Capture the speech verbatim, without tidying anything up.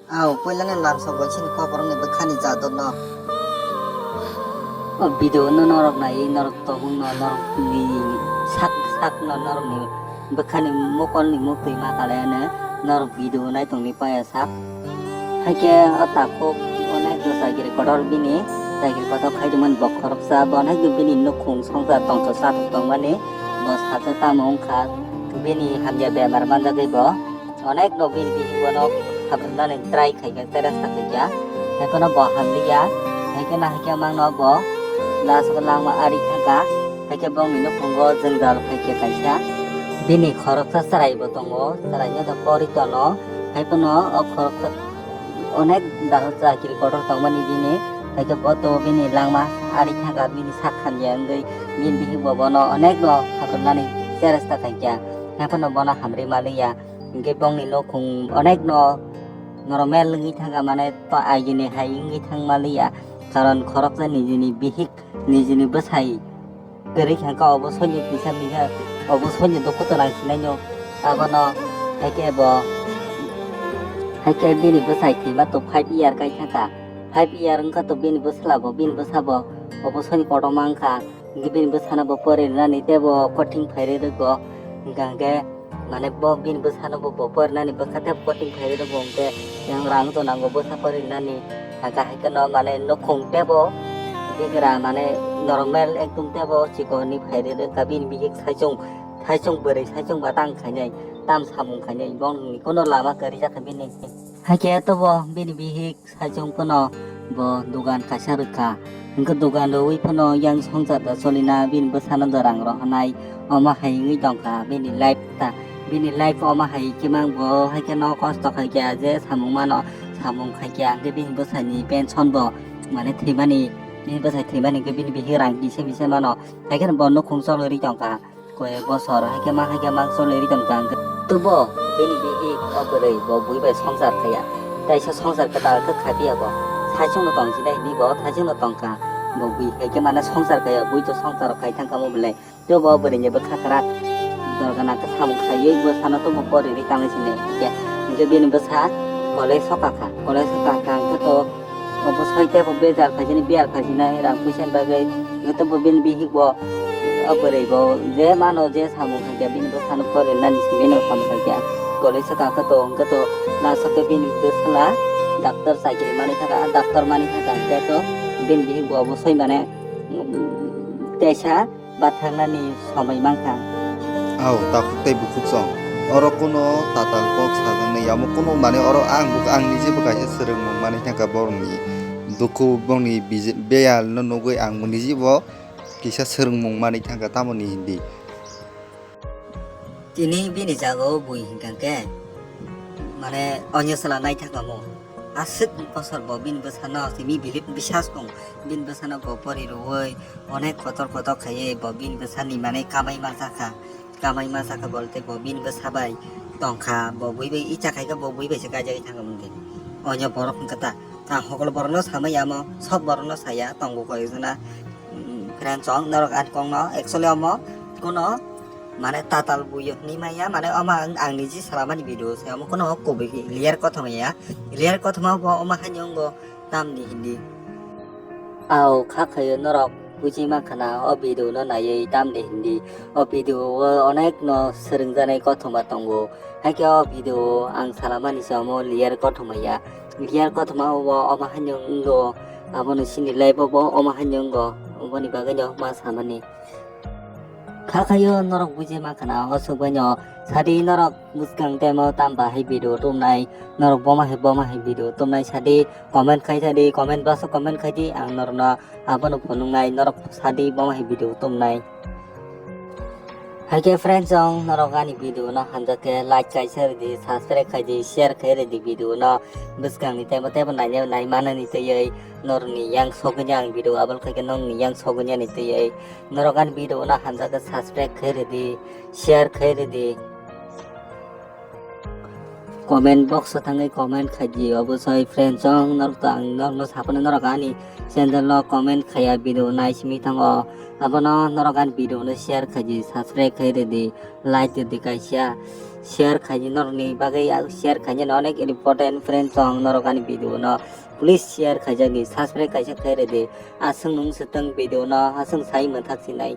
Au, puilani lamsok bo chini koborokni bwkhani jador no. O video no norok naiwi norok tongmung no norok ni sak sak no norok ni bwkhani mokol ni muktwi ma kalaiyano norok video nai tongni paya sak. Haikhe o takhuk onek do chagiri kotor bini chagiri kotor khaidimani bo khoroksa bo onek do bini nukhung songsa tongsa satok tongmani bo sacha tamo wngkha bini hamya bemar manjagwi bo. Onek no bini bihik bono hamrwnani try khaikha, chesta khaikha. Haiphano bo hamliya. Haikhe na haikhe mangno bo last o langma ari thangkha. Haikhe bongni nukhungo jwngjal phaikha kaisa. Bini khoroksa chwrai bo tongo, chwraino do pori tono. Haiphano o khoroksa onek dal chakiri kotor tongmani bini. Haikhe bo to bini langma ari thangkha, bini sak hamya wngwi bini bihik bo bono onek no hamrwnani chesta khaikha. Haiphano bono hamri maliya. Hingke bongni nokhung onekno normal wngwi thangkha, mane to agini hai wngwi thangmaliya, karon khoroksa nijini bihik, nijini bwsai kwrwi thangkha, obo soini kisa misa, obo soini dukhu to nang sinaino. Abono haikhe bo, haikhe bini bwsai thwima to five year kai thangkha, five year wngkha to bini bwsla bo, bini bwsa bo, obo soini kotorma wngkha. Hingke bini bwsano bo pori rwnani tei bo kothing phairwi rwgo. Hingka hingke mane bo bini bwsano bo, bo pori rwnani bwkha tei kothing phairwi rwgo hingke yang rang to nango bwsa pori rwnani. Hingka haikhe no mane nukhung tei bo bigra mane normal ekdom tei bo chikon ni phairwi rwkha bini bihik saichung, saichung bwrwi saichung ba tang khainai tam samung khainai bongni kono lama kwrwi jakha bini. Haikhe to bo bini bihik. Saichung phano bo dogan kaisa rwkha. Hwnkhe dogan rwui phano yang songsar da solina bini bwsano da rang rohornai. Omo hai wngwi tongkha bini life ta. Bini life omo hai khe mang bo hai kheno kosto khai khe je samung mano, samung khai khe hwnkhe bini bwsani pension bo mane thwimani, bini bwsai thwimani hwnkhe bini bihik rang kisa misa mano. Hai kheno bo nukhung cholwi rwi tongkha. Koyek bosor haikhe ma haikhe ma choli ri tong kha hwnkhe. Tubo bini bihik o bwrwi bo bui bai songsar khaiya. Taisa songsar kwtal khe khapiya bo. Saichungno tong sinai hwnwi bo saichungno tong kha. Bo bui haikhe mane songsar khaiya, bui to songsar khai thang kha mo belai. Tubo o bwrwini bwkha kwrak. Dorgana khe samung khaiwi bwsano tubo pori ri tangwi sinai hwnkhe. Hwnkhe bini bwsa kolei soka kha. Kolei soka kha hwnkhe to Obo soi tebo bejal khaisani biyal khaisinai rang puisa ni bagwi. Joto bo bini bihik bo o bwrwi bo je mano je samung khaikhe bini bwsano pori nani simi no samung khaikhe. Kolei saka khe to hwnkhe to last o khe bini bwsala doctor chakri manwi thaka, doctor manwi thaka hwnkhe to bini bihik bo obo soi mane teisa. Bathangnani somoi mankha. Ao, takhuk tei bukhuksong. Oro kuno tatal kok sajaknai yamo kuno mane oro ang buk-, ang niji bo kaisa swrwngmung manwi thangkha borokni dukhu, bongni bije-, beyal no nugwi ang niji bo kisa swrwngmung manwi thangkha tamoni hindi. Tini bini jaga o bui hinkha khe, mane, onyo chwla naithak amo. Aswk bosor bo bini bwsano simi bilip bisas tong, bini bwsano bo pori rwui, onek kotor kotor khaiwi bo bini bwsani, mane, kamai ma sakha, kamai ma sakha bolte bo bini bwsa bai tongkha, bo bui bai icha khaikhe bo bui bai se kaijagwi thangkha mungkhe. Onyo borok hinkha ta, ang hokol borokno samai amo, sok borokno saya tongo koi jona, mm, friend song norok ani kokno actually amo kuno Mane tatal buyo hinwi manya, mane omo ang, ang niji salamani video se, omo kuno kubui clear kothoma ya. Clear kothoma bo omo haino wngbo tamni hindi. Ao kha khayo norok buji mankha na o video no naiwi tamni hindi. O video o onek no swrwngjaknai kothoma tongo. Haikhe o video o ang salamani se omo clear kothoma ya. Clear kothoma o omo haino wngo. Abono chini life o bo omo haino wngo. Oboni bagwi no ma samani. Kha khayo norok buji mankha na, o swk bai no sadi norok bwskang time o tamo bahai video tumnai, norok boma hai boma hai video tumnai sadi comment khai sadi, comment box o comment khai di, ang norok no abono phunuknai, norok sadi boma hai video tumnai. Haikhe friends, chwng norok ani video no hamjak khe like kaisa ridi, subscribe khai di, share khai ridi video no, bwskang ni time o teibo naina nai manani twiwi norok ni yang sogwi ni ang video upload khai khe nong ni yang sogwi ni ani twiwi. Norok ani video no hamjak khe subscribe khai ridi, share khai ridi. Comment box o thangwi comment khaidi, obosoi friends chong norok to ang norokno saphano norok ani channel o comment khaiya video nai simi thango, abono norok ani video no share khaidi, subscribe khai rwdi, like rwdi kaisa, share khaidi norokni bagwi, share khaidi no onek important friends chong norok ani video no please share khaijagwi, subscribe kaisa khai rwdi, aswk nung swtwng video no aswk sai mwthak sinai.